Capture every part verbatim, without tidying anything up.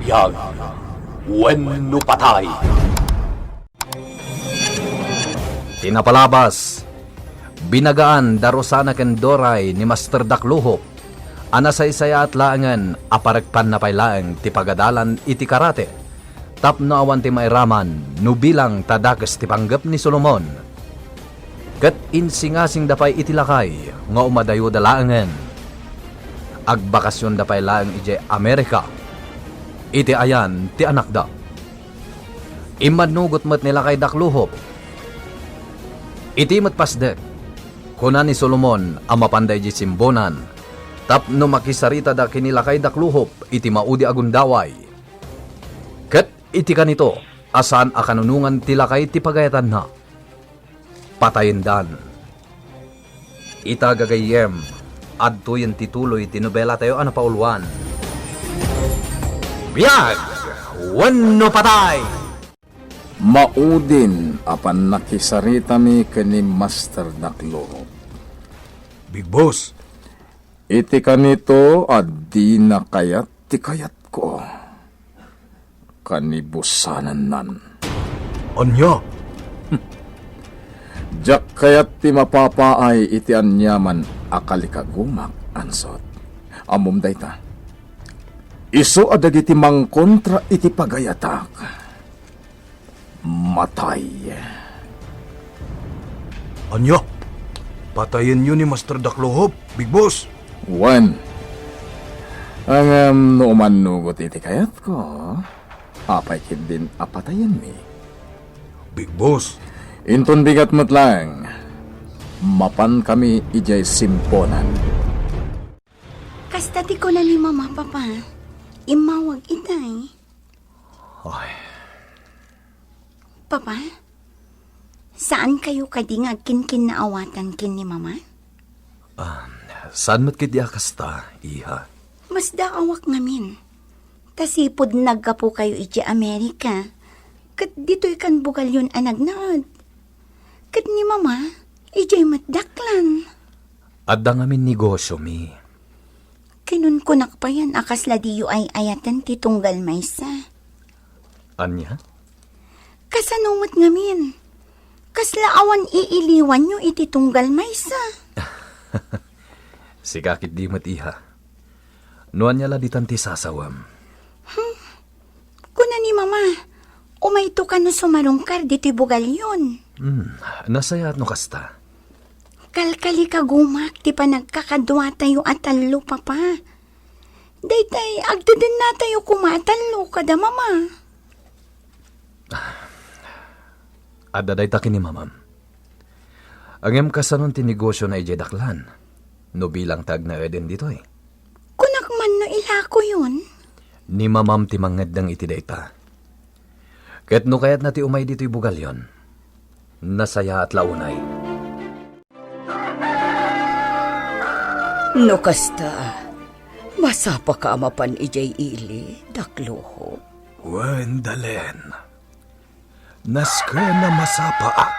Biag wenno patay. Ti napalabas, binagaan da Rosana ken Doray ni Master Dakluhop a nasaysayaat laengen a parekpanna pay laeng ti pagadalan iti karate tapno awan ti mairaman no bilang ta dakes ti panggep ni Solomon. Ket insingasingda pay iti lakay nga umadayoda laengen. Agbakasionda pay laeng idiay Amerika iti ayan ti anakda. Immannugot met ni Lakay Dakluhop. Iti met pasdek, kuna ni Solomon a mapanda idiay simbonan tapno makisaritada ken ni Lakay Dakluhop iti maudi a gundaway. Ket iti kanito a saan a kanunongan ti lakay ti pagayatanna, patayendan. Ita gagayyem, adtoyen ti tuloy ti nobelatayo a napauluan. Biag wenno patay! Maudin a pannakisaritami ken ni Master Dakluhop. Big Boss. Iti kanito a dina kayat ti kayatko. Kanibusanannan. Ania? Diak kayat ti mapapaay iti aniaman a kalikagumak, ansot. Ammom dayta. Isu a dagiti mangkontra iti pagayatak, matay. Ania? Patayenyo ni Master Daklohop, Big Boss? Wen. Ngem no umannugot iti kayatko, apay ketdin a patayenmi? Big Boss. Inton bigat met laeng, mapankami idiay simponan. Kasta ti kuna ni Mama, Papa. Immawag itay. Ay. Papa, saan kayo kadi nga agkinkinnaawatan ken ni Mama? Ah, saan met ketdi a kasta, iha? Masdaawak ngamin. Ta sipud naggapu kayo idiay Amerika, ket ditoy kan bugalyon a nagnaed. Ket ni Mama, idiay met daklan. Adda ngamin negosyomi. Kinunkunak payen a kasla diyo ay-ayaten ti tunggal maysa. Ania? Kasano met ngamin? Kasla awan iiliwanyo iti tunggal maysa? Sika ketdi met, iha. No ania la ditan ti sasawem? Hmm. Kuna ni Mama, umayto kano sumalungkar ditoy bugalyon. Hmm, nasayaat no kasta. Kalkalikagumak ti panagkakaduatayo a tallo, Papa. Daytay, agdedennatayo koma a tallo kada Mama. Adda dayta ken ni Mamam. Ngem kasanon ti negosyona idiay daklan, no bilang ta agnaeden ditoy? Kunak man no ilakoyon? Ni Mamam ti mangngeddeng iti dayta. Ket no kayatna ti umay ditoy bugalyon, nasayaat la unay. No kasta, masapaka a mapan idiay ili, Daklohop? Wen, Dalen. Nasken a masapaak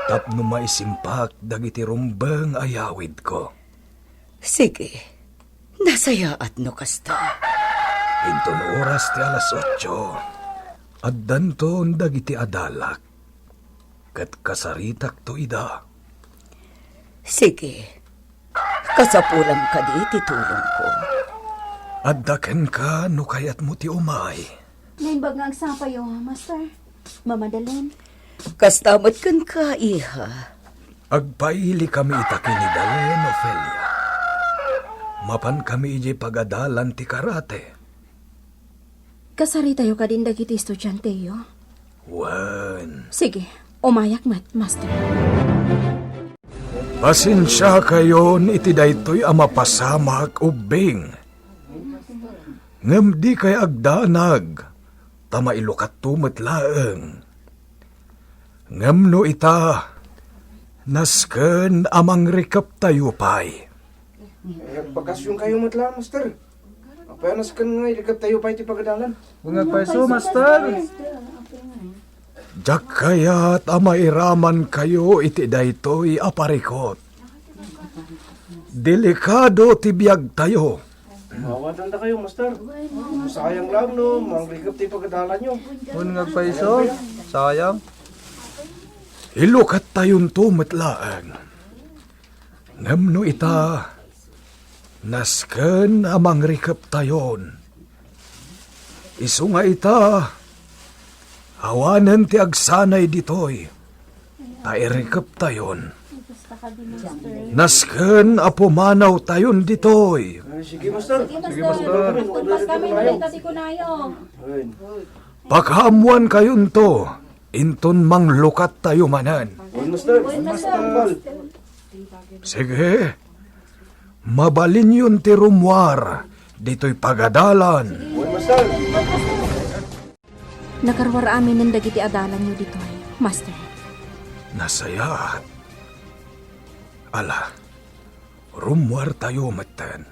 tapno maisimpak dagiti rumbeng a yawidko. Sige, nasayaat no kasta. Inton oras ti alas otso, addanton dagiti adalak, ket kasaritakto ida. Sige, kasapulam kadi ti tulongko. Adda kenka no kayatmo ti umay. Naimbag nga agsapayo, Master. Mama Dalen. Kasta met kenka, iha. Agpailikami ita ken ni Dalen, Ofelia. Mapankami idiay pagadalan ti karate. Kasaritayo kadin dagiti estudianteyo? Wen. Sige, umayak met, Master. Pasensiakayon iti daytoy a mapasamak ubbing. Ngem dikay agdanag, ta mailukatto met laeng. Ngem no ita, nasken a mangrikeptayo pay. Eh, agpakasionkayo met la, Master. Apay a nasken nga irikeptayo pay ti pagadalan? Wen, agpayso, Master. Diak kayat a mairamankayo iti daytoy a parikut. Delikado ti biagtayo. Mawatan ta kayo, Master. Sayang lang, no? Mangrikep ti pagadalanyo. Wen nga agpayso, sayang. Ilukattayonto met laeng. Ngem no ita, nasken a mangrikeptayon. Isu nga ita, awanen ti agsanay ditoy, ta irikeptayon. Nasken a pumanawtayon ditoy. Ay, sige, Master. Sige, Master. Agtugpas kami, malenta ti kunayo. Ayun. Pakaammoankayonto, inton manglukattayo manen. Ayun, Master. Ayun, Master. Sige, mabalinyon ti rummuar ditoy pagadalan. Ayun, Master. Nakaruar aminen dagiti adalanyo ditoy, Master. Nasayaat. Ala, rummuartayo metten,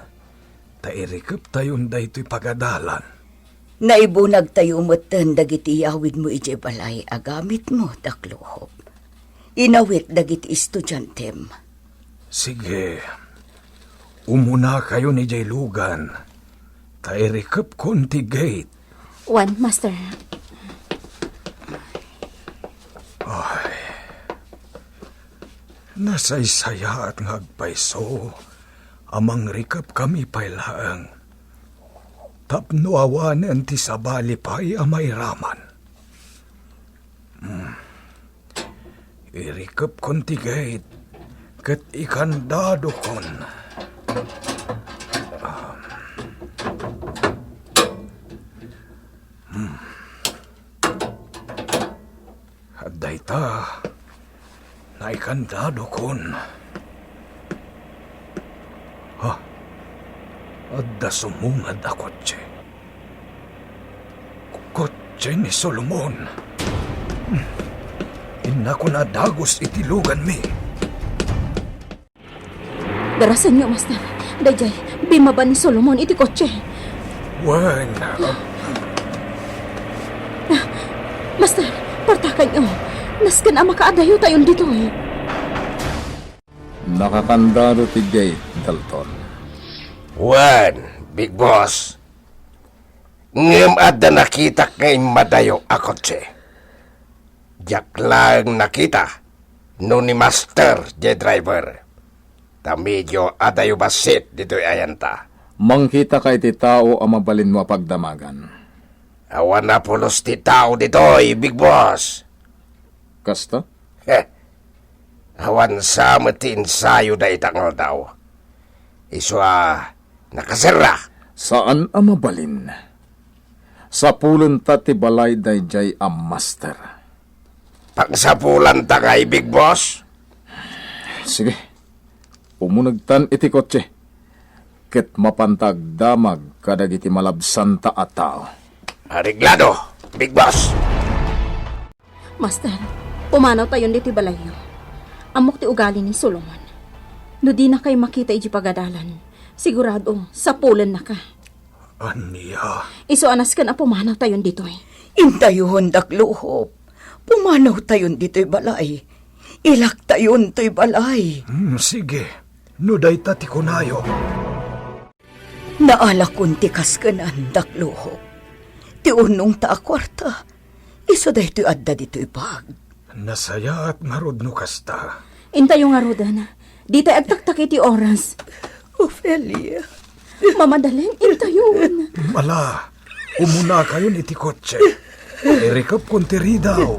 ta irikeptayon daytoy pagadalan. Naibunagtayo metten dagiti yawidmo idiay balay a gamitmo, Dakluhop. Inawit dagiti estudiantem. Sige, umunakayon idiay lugan, ta irikepkon ti gate. Wen, Master. Ay, nasaysayaat nga agpayso a mangrikepkami pay laeng tapno awanen ti sabali pay a mairaman. Hmm. Irikepkon ti gate ket ikandadokon. Hmm. Dayta, naikandadokon. Ha? Adda sumungad a kotse. Kotse ni Solomon. Innakon a dagus iti luganmi. Darasenyo, Master. Daydiay, bimmaba ni Solomon iti kotse. Wen, ah, Master, partakanyo. Nasken a makaadayotayon ditoy. Nakakandado ti gate, Dalton. Wen, Big Boss. Ngem adda nakitak nga immadayo a kotse. Diak laeng nakita no ni Master diay driver. Ta medio adayo bassit ditoy ayanta. Mangkitaka iti tao a mabalinmo a pagdamagan. Awan a pulos ti tao ditoy, Big Boss. Kasta? Heh. Awan sa met ti insayo dayta nga aldaw. Isu a nakaserra. Saan a mabalin. Sapulenta ti balay daydiay a Master. Pagsapulanta ngay, Big Boss? Sige. Umunegtan iti kotse. Ket mapanta agdamag kadagiti malabsanta a tao. Areglado, Big Boss. Master, pumanawtayon ditoy balayyo. Ammok ti ugali ni Solomon. No dinakay makita idiay pagadalan, sigurado, sapulennaka. Ania? Isu a nasken a pumanawtayon ditoy. Intayon, Dakluhop. Pumanawtayon ditoy balay. Ilaktayon toy balay. Hmm, sige. No dayta ti kunayo. Naalakon ti kaskenan, Dakluhop. Ti unongta a kuarta, isu daytoy adda ditoy bag. Nasayaat ngarud no kasta. Intayo ngaruden. Ditay agtaktak iti oras. Ofelia. Mamadalen, intayon. Ala, umunakayon iti kotse. Irikepkon ti ridaw.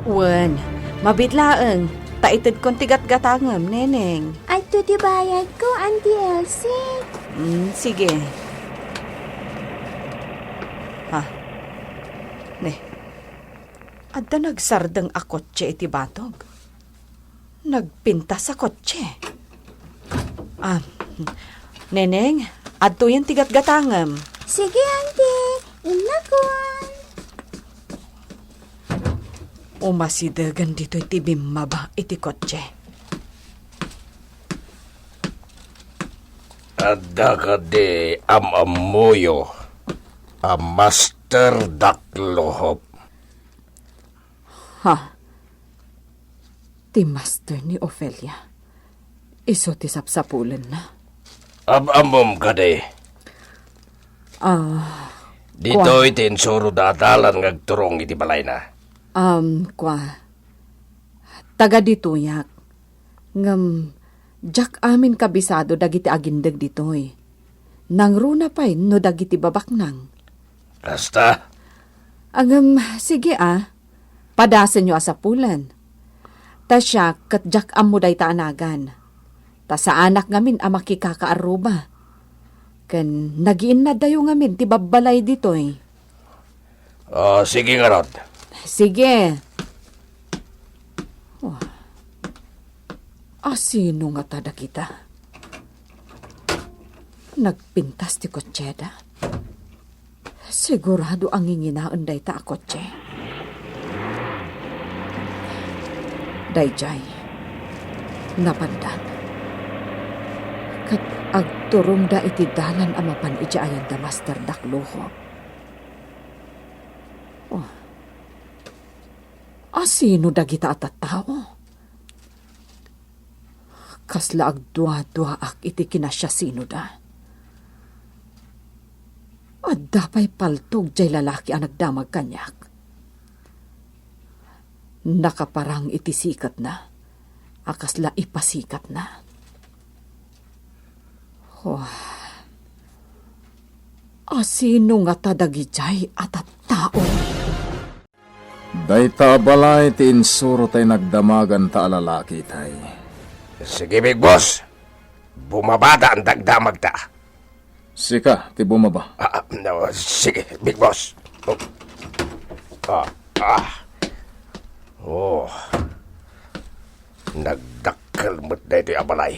Wen, mabiit laeng, ta itedkon ti gatgatangem, Neneng. Adto ti bayadko, Auntie Elsie. Mm, sige. Ha? Ne. Adda nagsardeng a kotse iti batog. Nagpintas a kotse. Ah, Neneng, adtoyen ti gatgatangem. Sige, Auntie. Innakon. Umasidegen ditoy ti bimmaba iti kotse. Adda kadi am-ammoyo a Master Daklohop? Ha? Ti master ni Ofelia. Isu ti sapsapulenna. Am-ammom kadi, Ah, Ditoy ti insuroda a dalan nga agturong iti balayna. Um, kua. Taga ditoyak. Ngem, diak amin kabisado dagiti agindeg ditoy. Nangruna pay no dagiti babaknang. Kasta? Ngem, sige a. Padasenyo a sapulen. Ta siak ket diak ammo dayta a nagan. Ta saanak ngamin a makikakaarruba. Ken nagiinnaddayo ngamin ti babbalay ditoy. Ah, sige ngarud. Sige. Oh. Asino ngata dagita? Nagpintas ti kotseda. Sigurado a nginginaen dayta a kotse. Daydiay, napandan. Ket agturongda iti dalan a mapan idiay da Master Dakluho. Oh. Asino dagita a tattao? Kasla agduaduaak iti kinasiasinoda. Adda pay paltog jay lalaki a nagdamag kaniak. Nakaparang iti siketna a kasla ipasikatna. Oh. Asino ngata dagidiay a tattao? Dayta a balay ti insuro tay nagdamaganta a lalaki tay. Sige, Big Boss. Bumabada ang dagdamagta. Sika ti bumaba. Ah, no, sige, Big Boss. Oh. Ah, ah. Oh. Nagdakkel met daytoy a balay.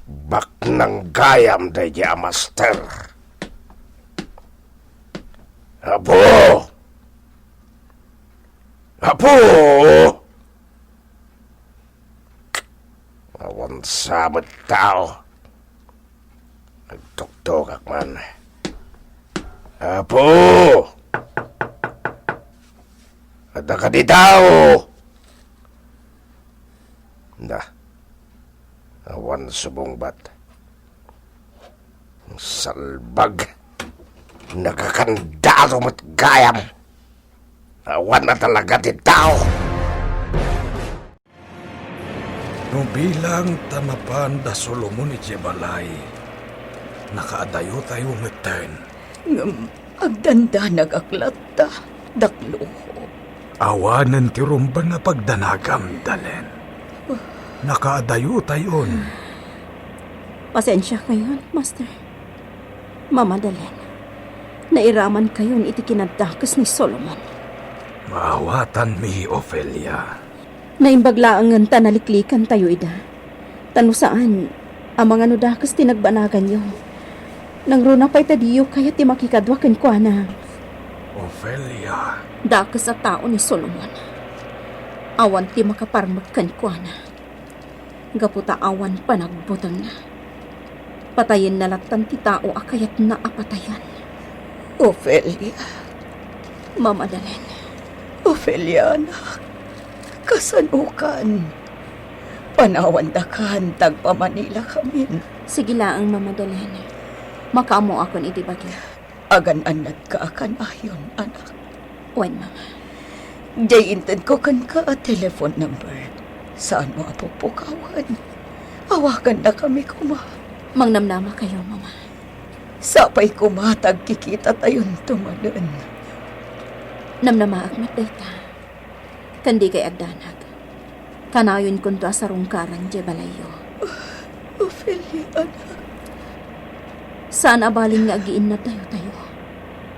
Baknang gayam daydi a master. Apo! Apo! Awan sa met tao. Nagtuktukak man. Apo! Adda kadi tao? Na, awan subungbat. Salbag. Nagakandado met gayam. Awan na talaga ti tao. No bilang ta mapan da Solomon idiay balay, nakaadayotayo metten. Ngem agdandanagak latta, Dakluho. Awanen ti rumbeng a pagdanagam, Dalen. Nakaadayotayon. Pasensiakayon, Master. Mama Dalen, nairamankayon iti kinadakes ni Solomon. Maawatanmi, Ofelia. Naimbag laengen ta naliklikantayo ida. Ta no saan, amangan no dakes ti nagbanaganyo. Nangruna pay ta diyo kayat ti makikadua kenkuana. Ofelia. Dakes a tao ni Solomon. Awan ti makaparmek kenkuana. Gapu ta awan panagbutengna. Patayenna lattan ti tao a kayatna a patayen. Ofelia. Mama Dalen. Ofelia, anak. Kasanokan? Panawandakan, tagpamanilakamin. Sige laeng, Mama Dalen. Makaammoakon iti bagik. Agan-annadka a kanayon, anak. Wen, Mama. Diay intedko kenka a telephone number. Saanmo a pukpukawen. Awagannakami koma. Mangnamnamakayo, Mama. Sapay koma ta agkikitatayon tumanen. Namnamaak met dayta. Ken dikay agdanag. Kanayonkonto a sarungkaran diay balayyo. Ofelia, anak. Saan a balin nga agiinnadtayo tayo.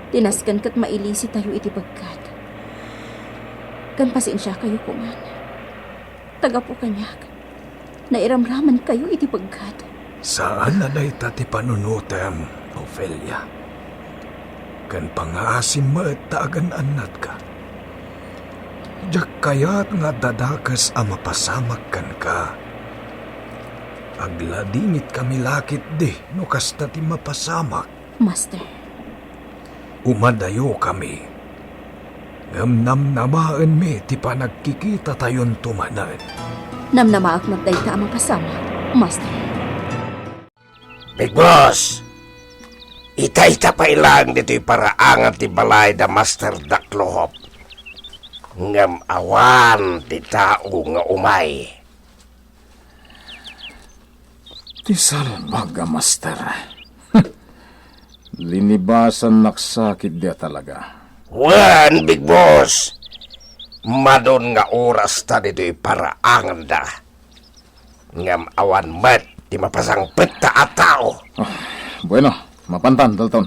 Ti nasken ket mailisitayo iti peggad. Ken pasensiakayo koman. Ta gapu kaniak, nairamramankayo iti peggad. Saan a dayta ti panunotem, Ofelia. Ken pangngaasim met ta agan-annadka. Diak kayat nga adda dakes a mapasamak kenka. Agladingitkami la ketdi no kasta ti mapasamak. Master. Umadayokami. Ngem namnamaenmi ti panagkikitatayon tumanen. Namnamaak met dayta a mapasamak, Master. Big Boss! Itayta pay laeng ditoy paraangan ti balay da Master Daklohop. Ngem awan ti tao nga umay. Ti salbag a master. Linibasannak sakit dia talaga. Wen, Big Boss. Madun nga oras ta ditoy paraanganda. Ngem awan met ti mapasangpetta a tao. Ah, bueno, mapantan, Dalton.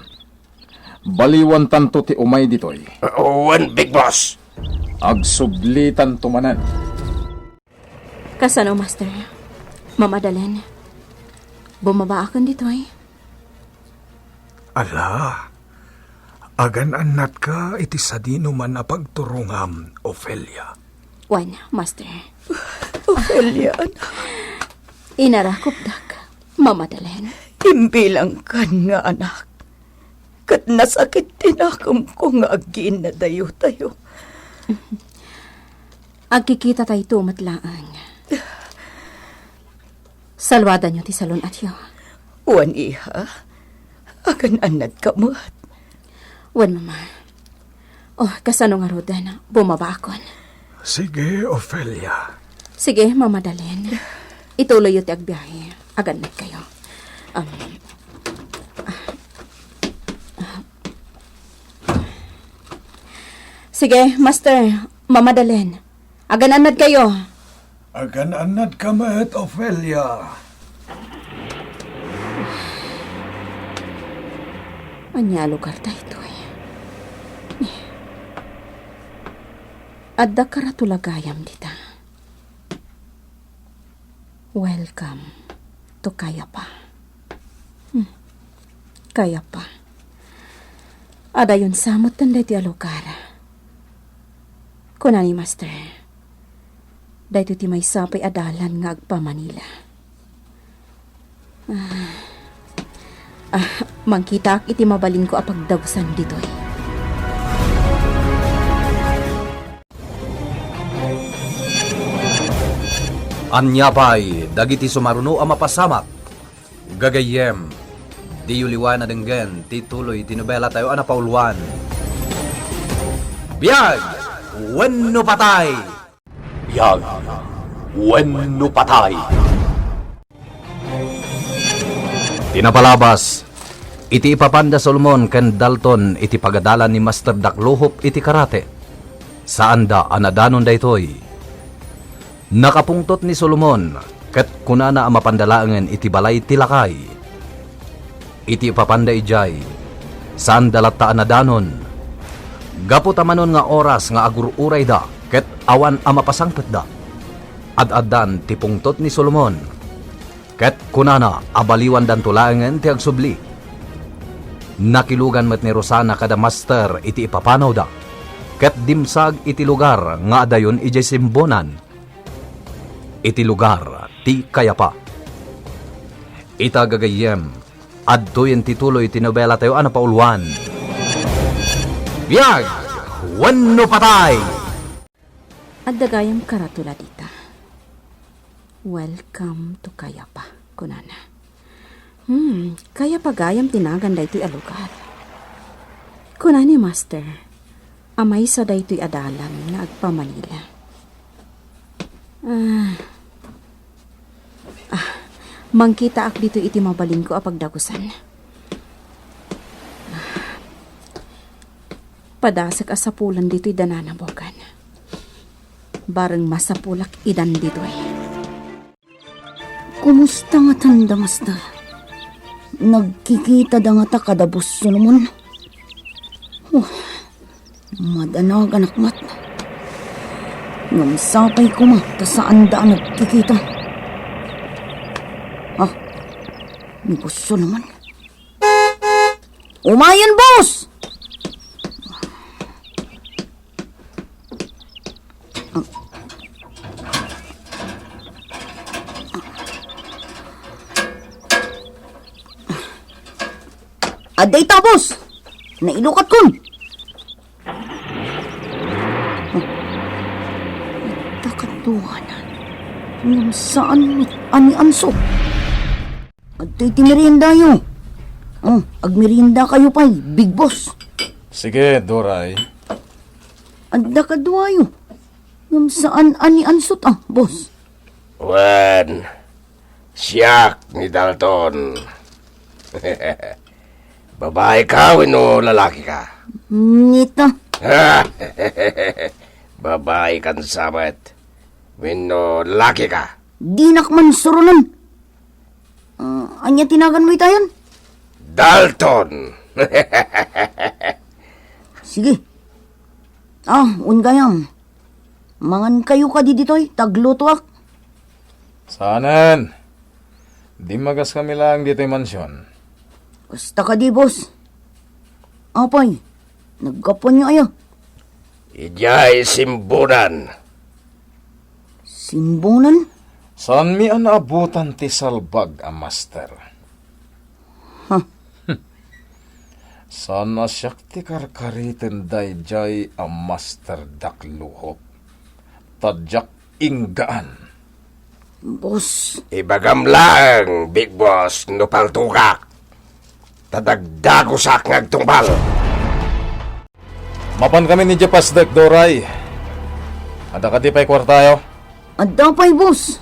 Baliwantanto ti umay ditoy. Wen, Big Boss. Agsublitanto manen. Kasano, Master? Mama Dalen, bumabaakan ditoy? Ala, agan-annatka iti sadinoman a pagturongam, Ofelia. Wen, Master. Ofelia, anak. Inarakupdak, Mama Dalen. Imbilangkan nga anak. Ket nasakit ti nakemko nga aggiinnadayo tayo. Agkikitatayto met laeng. Saluadanyo ti salun-atyo. Wen, iha. Agan-annadka met. Wen, Mama. Oh, kasano ngaruden, bumabaakon? Sige, Ofelia. Sige, Mama Dalen. Ituloyyo ti agbiahe. Agannadkayo. Um, sige, Master. Mama Dalen. Agan-annadkayo. Agan-annadka met, Ofelia. Ania a lugar daytoy? Adda karatula gayam dita. Welcome to Cayapa. Hmm. Cayapa. Adayon sa metten daytoy a lugar. Kuna ni Master, daytoy ti maysa pay a dalan nga agpa-Manila. Ah. Ah, mangkitaak iti mabalinko a pagdagusan ditoy. Ania pay dagiti sumaruno a mapasamak? Gagayyem, diyo liwan a denggen ti tuloy ti nobelatayo a napauluan, Biag wenno Patay! Biag wenno Patay! Ti napalabas, iti ipapanda Solomon ken Dalton iti pagadalan ni Master Daklohop iti karate, saanda a nadanon daytoy. Nakapungtot ni Solomon ket kunana a mapanda laengen iti balay ti lakay. Iti ipapanda idiay, saanda latta a nadanon. Gapu ta manon nga oras nga agur-urayda ket awan a mapasangpetda. Ad-addan ti pungtot ni Solomon. Ket kunana a baliwandanto laengen ti agsubli. Nakilugan met ni Rosana kada master iti ipapanawda, ket dimsag iti lugar nga adayon idiay Simbonan, iti lugar ti Cayapa. Ita, gagayyem, adtoyen ti tuloy ti nobelatayo a napauluan, Biag wenno Patay! Adda gayam karatula dita. "Welcome to Cayapa," kunana. Hmm, Cayapa gayam ti nagan daytoy a lugar. Kuna ni Master a maysa daytoy a dalan nga agpa-Manila. Ah. Ah, mangkitaak ditoy iti mabalinko a pagdagusan. Padasek a sapulan ditoy danana, Bogan. Bareng masapulak idan ditoy. Kumusta ngatan da, Master? Nagkikitada ngata kada Boss Solomon? Oh, madanaganak met. Ngem sapay koma ta saanda a nagkikita. Ah, ni Boss Solomon. Umayen, boss! Adda ita, boss! Nailukatkon! Adda kaduanan. Ngem saan met a ni Anso. Adtoy ti meriendayo. Oh, agmeriendakayo pay, Big Boss. Sige, Doray. Adda kaduayo. Ngem saan a ni Ansot, ah, boss. Wen, siak ni Dalton. Babae ka wenno lalaki ka? Nita. Babae kan samet. Wenno lalaki ka? Dinak man suronen. Ah, ania ti naganmo itayon? Dalton. Sige. Ah, wen gayam. Mangankayo kadi ditoy, ta aglutoak. Saanen. Dimmagas kami laeng ditoy mansion. Kasta kadi, boss. Apay, naggapuanyo aya? Idiay simbonan. Simbonan? Saanmi a naabutan ti salbag a master. Ha? Saan a siak ti karkariten daydiay a master dakluhop. Ta diak inggaan. Boss. Ibagam laeng, Big Boss, no paltogak. Ta dagdagusak nga agtungpal. Mapan kami ni Jepas dek, Doray. Adda kadi pay kuartayo? Adda pay, boss.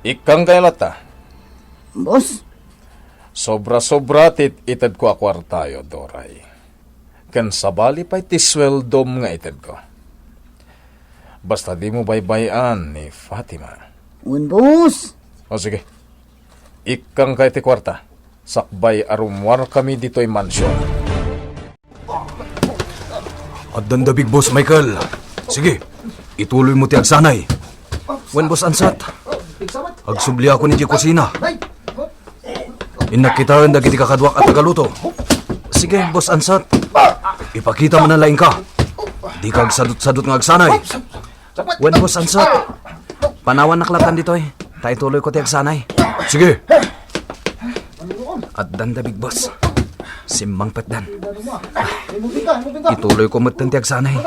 Ikkangkayo latta. Boss. Sobra-sobra ti itedko a kuartayo, Doray. Ken sabali pay ti sueldom nga itedko. Basta dimo baybay-an ni Fatima. Wen, boss. O sige. Ikkangkayo ti kuarta. Sakbay a rummuarkami ditoy mansion. Addanda, Big Boss Michael. Sige, ituloymo ti agsanay. Wen, Boss Ansat. Agsubliakon idiay kusina. Innak kitaen dagiti kakaduak a tagaluto. Sige, Boss Ansat. Ipakita man a laingka. Dika agsadutsadut nga agsanay. Wen, Boss Ansat. Panawannak lattan ditoy, ta ituloyko ti agsanay. Sige. Addanda, Big Boss. Simmangpetdan. Ituloyko metten ti agsanay.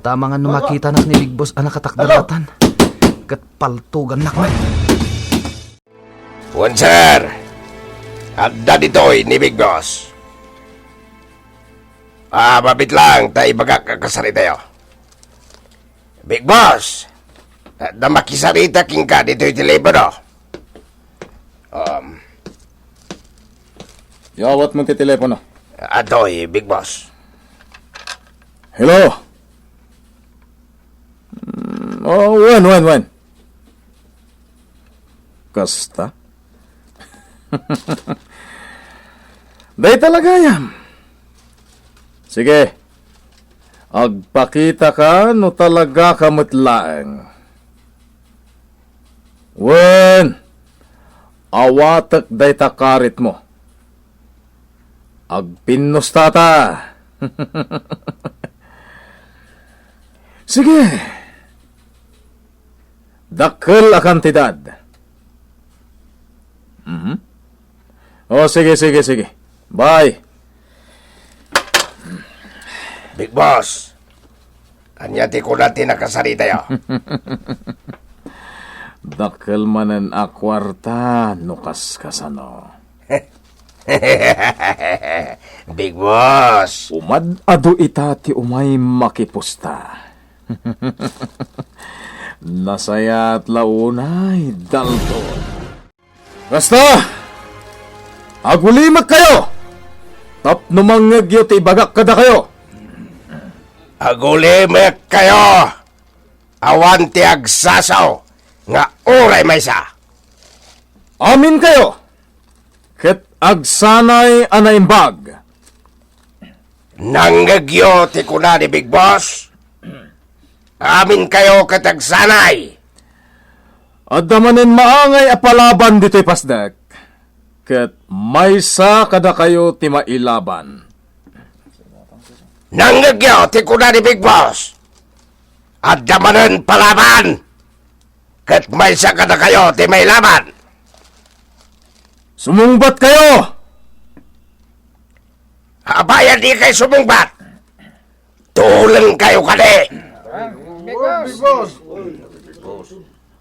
Ta amangan no makitanak ni Big Boss a nakatakder lattan. Ket paltugannak met. Wen, sir. Adda ditoy ni Big Boss. Ah, mabit lang, ta ibagak a kasaritayo. Big Boss, adda makisarita kenka ditoy telepono. Um, Yawatmo ti telepono. Atoy, Big Boss. Hello? Mm, oh, wen, wen, wen. Kasta? Dayta la gayam. Sige. Agpakitaka no talagaka met laeng. Wen, awatek dayta karitmo. Agpinnustata. Sige. Dakkel a kantidad. Mhm. O, sige, sige, sige. Bye. Big Boss, ania ti kuna ti nakasaritayo? Dakkel manen a kuarta no kaskasano. Big Boss. Umad-adu ita ti umay makipusta. Nasayaat la unay, Dalton. Kasta, agulimekkayo tapno mangngegyo ti ibagak kadakayo. Agulimekkayo. Awan ti agsasaw nga uray maysa. Aminkayo ket agsanay a naimbag. Nangngegyo ti kuna ni Big Boss? Aminkayo ket agsanay. Adda manen maangay a palaban ditoy pasdek, ket maysa kadakayo ti mailaban. Nangngegyo ti kuna ni Big Boss? Adda manen palaban, ket maysa kadakayo ti mailaban. Sumungbatkayo! Apay a dikay sumungbat? Tulengkayo kadi! Big Boss!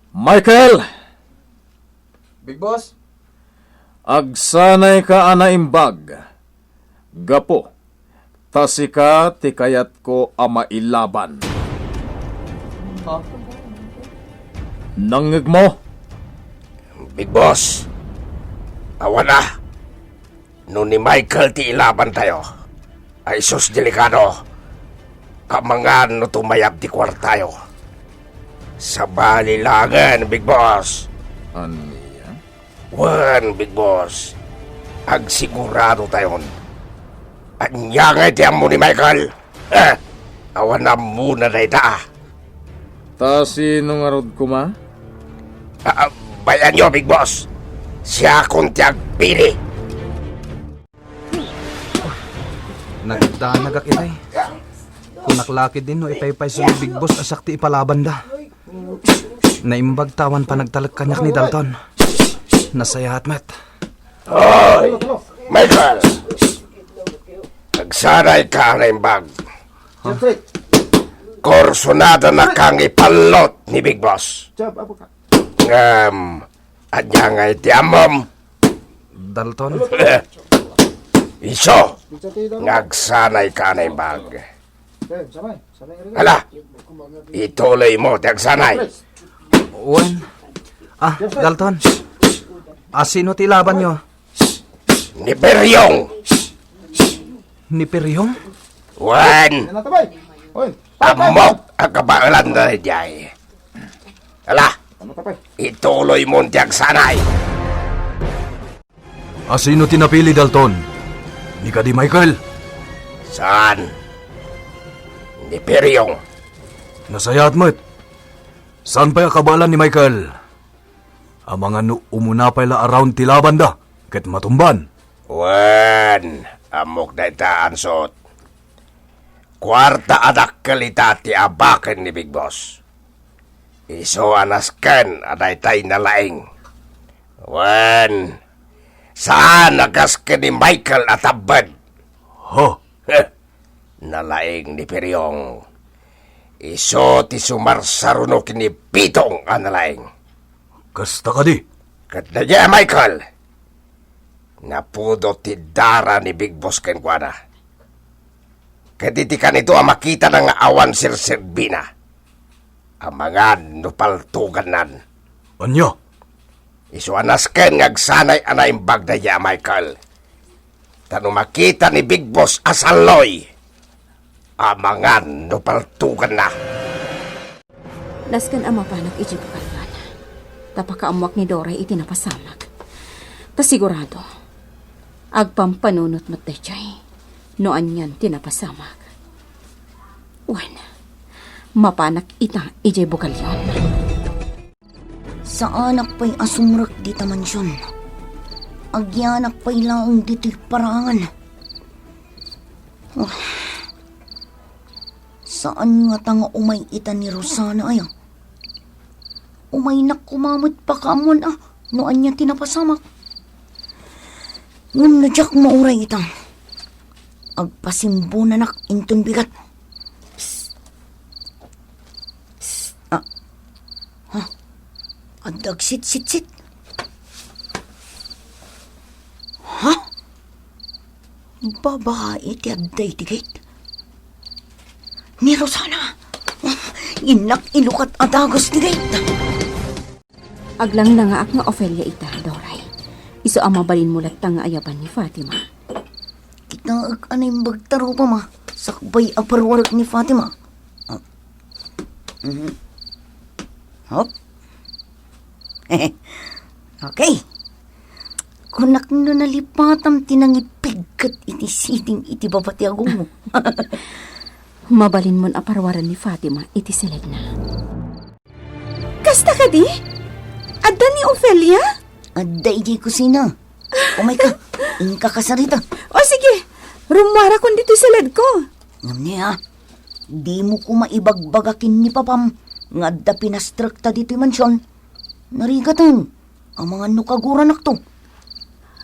Michael! Big Boss? Agsanayka a naimbag, gapu ta sika ti kayatko a mailaban. Nangngegmo? Big Boss, awan a. No ni Michael ti ilabantayo, ay sus, delikado. Amangan no tumayab ti kuartayo. Sabali laengen, Big Boss. Ania? Wen, Big Boss. Agsigurado tayon. Ania ngay ti ammo ni Michael? Eh, awan ammona dayta. Ta sino ngarud koma? Ah, ah, bay-anyo, Big Boss. Siakon ti agpili. Nagdanagak itay. Kunak la ketdin no ipaypayso ni Big Boss a siak ti ipalabanda. Naimbag ta awan panagtalek kaniak ni Dalton. Nasayaat met. Hoy, Michael! Agsanayka a naimbag. Kursunada na kang ipallot ni Big Boss. Ngem, ania ngay ti ammom? Dalton. Isu, nga agsanayka a naimbag. Ala, ituloymo ti agsanay. Wen. Ah, Dalton. Ah, sino ti ilabanyo? Ni Peryong. Ni Peryong? Wen. Ammok a kabaelan daydiay. Ala, ituloymon ti agsanay. A sino ti napili, Dalton? Ni kadi Michael? Saan. Ni Peryong. Nasayaat met. Saan pay a kabaelan ni Michael? Amangan no umuna pay la a round ti labanda ket matumban. Wen, ammok dayta, Ansot. Kuarta a dakkel ita ti abaken ni Big Boss. Isu a nasken a daytay nalaing. Wen, saan a kas ken ni Michael a tabbed. Ha? Heh, nalaing ni Peryong. Isu ti sumarsaruno ken ni Pitong a nalaing. Kasta kadi? Ket daydiay a Michael, napudo ti dara ni Big Boss kenkuana. Ket iti kanito a makitana nga awan serserbina, amangan no paltugannan. Ania? Isu a nasken nga agsanay a naimbag daydiay a Michael. Ta no makita ni Big Boss a salloy, amangan no paltuganna. Nasken a mapanak idiay bugalyon. Ta pakaammoak ni Doray iti napasamak. Ta sigurado, agpampanunot met daydiay no anian ti napasamak. Wen, mapanak ita idiay bugalyon. Saanak pay a sumrek dita mansion. Agyanak pay laeng ditoy paraangan. Oh. Saan ngata nga umay ita ni Rosana aya? Umaynak koma met pakaammoan a no ania ti napasamak. Ngem no diak mauray ita, agpasimbonanak inton bigat. Psst. Psst. Ah. Ha? Adda agsitsitsit. Ha? Babae ti adda iti gate. Ni Rosana! Innak ilukat a dagus ti gate. Aglanglangaak nga Ofelia ita, Doray. Isu a mabalinmo latta nga ayaban ni Fatima. Kitaek a naimbag ta rupam a sakbay a parwarek ni Fatima. Ah. Mhm. Hop. Okay. Kunak no nalipatam ti nangipigget iti siding iti baba ti agongmo. Mabalinmon a parwaren ni Fatima iti silegna. Kasta kadi? Adda ni Ofelia? Adda idiay kusina. Umayka, inka kasarita. O sige, rummuarakon ditoy siledko. Ngem ni, ah, dimo koma ibagbaga ken ni papam nga adda pinastrekta ditoy mansion. Narigaten, amangan no kaguranakto.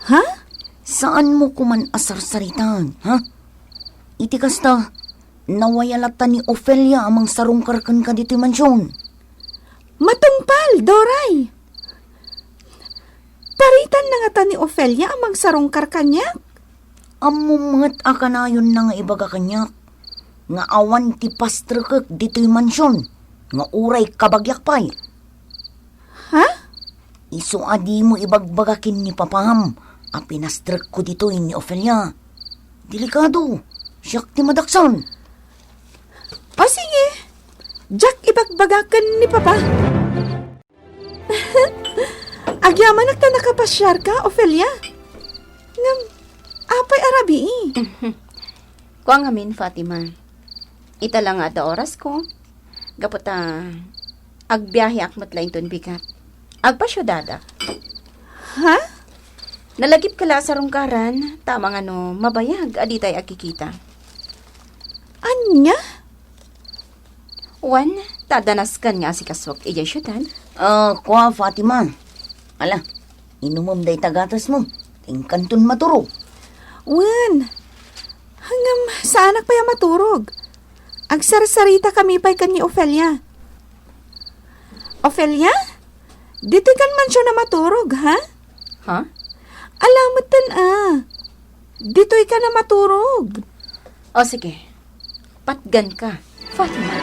Ha? Saanmo koman a sarsaritaan, ha? Iti kasta, nawaya latta ni Ofelia a mangsarungkar kenka ditoy mansion. Matungpal, Doray! Paritan na ngata ni Ofelia a mangsarungkar kaniak? Ammom met a kanayonna nga ibaga kaniak nga awan ti pastrekek ditoy mansion nga uray kabagiak pay. Ha? Isu a dimo ibagbaga ken ni papam a pinastrekko ditoy ni Ofelia. Delikado, siak ti madaksan. O sige, diak ibagbaga ken ni papa. Agyamanak ta nakapasiarka, Ofelia. Ngem, apay a rabii? Kua ngamin, Fatima. Ita la nga adda orasko. Gapu ta agbiaheak met la inton bigat. Agpasiudadak. Ha? Nalagipka la a sarungkaran, ta amangan no mabayag a ditay agkikita. Ania? Wen, ta adda nasken nga asikasuak idiay siudad. Ah, kua, Fatima. Ala, inumem dayta gatasmo. Inkanton maturog. Wen, ngem saanak pay a maturog. Agsarsaritakami pay ken ni Ofelia. Ofelia? Ditoy kan mansion a maturog, ha? Ha? Alameten a. Ditoy ka na maturog. O sige, patgan ka, Fatima.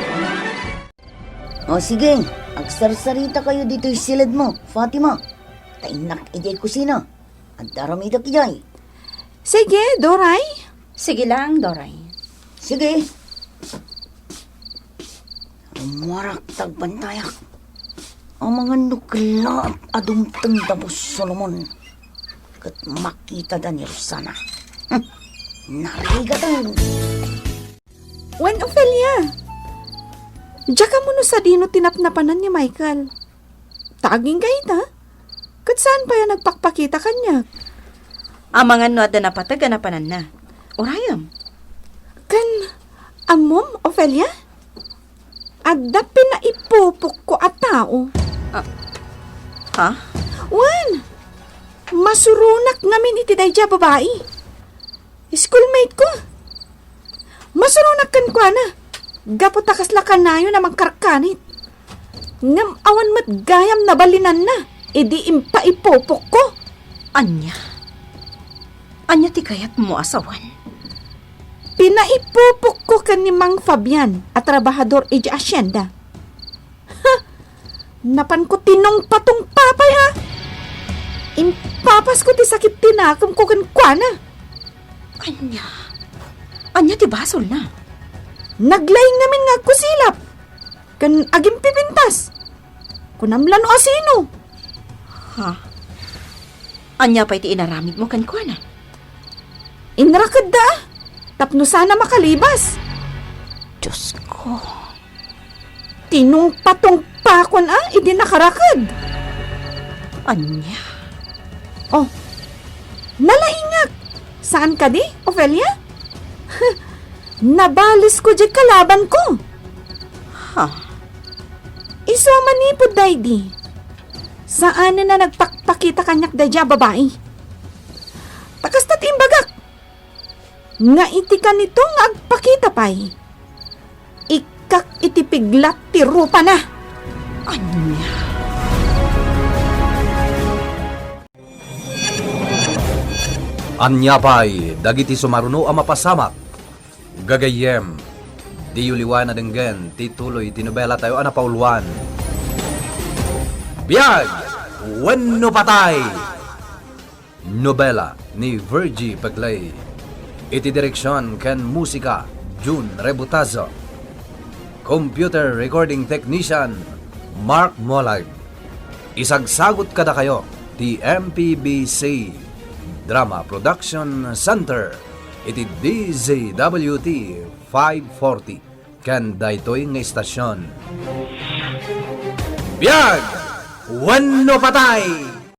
O sige, agsarsarita kayo ditoy siledmo, Fatima. Ta innak idiay kusina. Adda aramidek idiay. Sige, Doray. Sige lang, Doray. Sige. Rummuarak ta agbantayak. Amangan no kellaat a dumteng da Boss Solomon ket makitada ni Rosana. Hmm, narigaten. Wen, Ofelia, diak ammo no sadino ti napnapanan ni Michael. Ta agingga ita, ket saan pay a nagpakpakita kaniak. Amangan no adda napateg a napananna. Urayem. Ken, ammom, Ofelia? Adda pinaipupokko a tao. Ah, ha? Wen, masuronak ngamin iti daydiay a babai. Schoolmate ko. Masuronak kenkuana. Gapu ta kasla kanayon a mangkarkanit. Ngem awan met gayam nabalinanna idi impaipupokko. Ania? Ania ti kayatmo a sawen? Pinaipupokko ken ni Mang Fabian a trabahador iti asienda. Ha! Napanko tinungpatungpa pay, ha! Impapasko ti sakit ti nakemko kenkuana. Ania? Ania ti basolna? Naglaing ngamin nga agkusilap ken agimpipintas. Kunam la no asino. Ha? Ania pay ti inaramidmo kenkuana? Inrakedda tapno saan a makalibas. Diosko. Tinungpatungpakon a idi nakaraked. Ania? Oh, nalaingak. Saan kadi, Ofelia? Nabalisko diay kalabanko. Ha? Isu a manipud daydi. Saanen a nagpakpakita kaniak daydiay a babai. Ta kasta ti imbagak. Nga iti kanito nga agpakita pay, ikkak iti piglat ti rupana. Ania? Ania pay dagiti sumaruno a mapasamak? Gagayyem, diyo liwan a denggen ti tuloy ti nobelatayo a napauluan, Biag wenno Patay! Nobela ni Virgie Pegley. Iti direksion ken musika, Jun Rebutazo. Computer recording technician, Mark Molag. Isagsagut kadakayo ti M P B C Drama Production Center iti D Z W T five forty ken daytoy nga istasion. Biag wenno patay!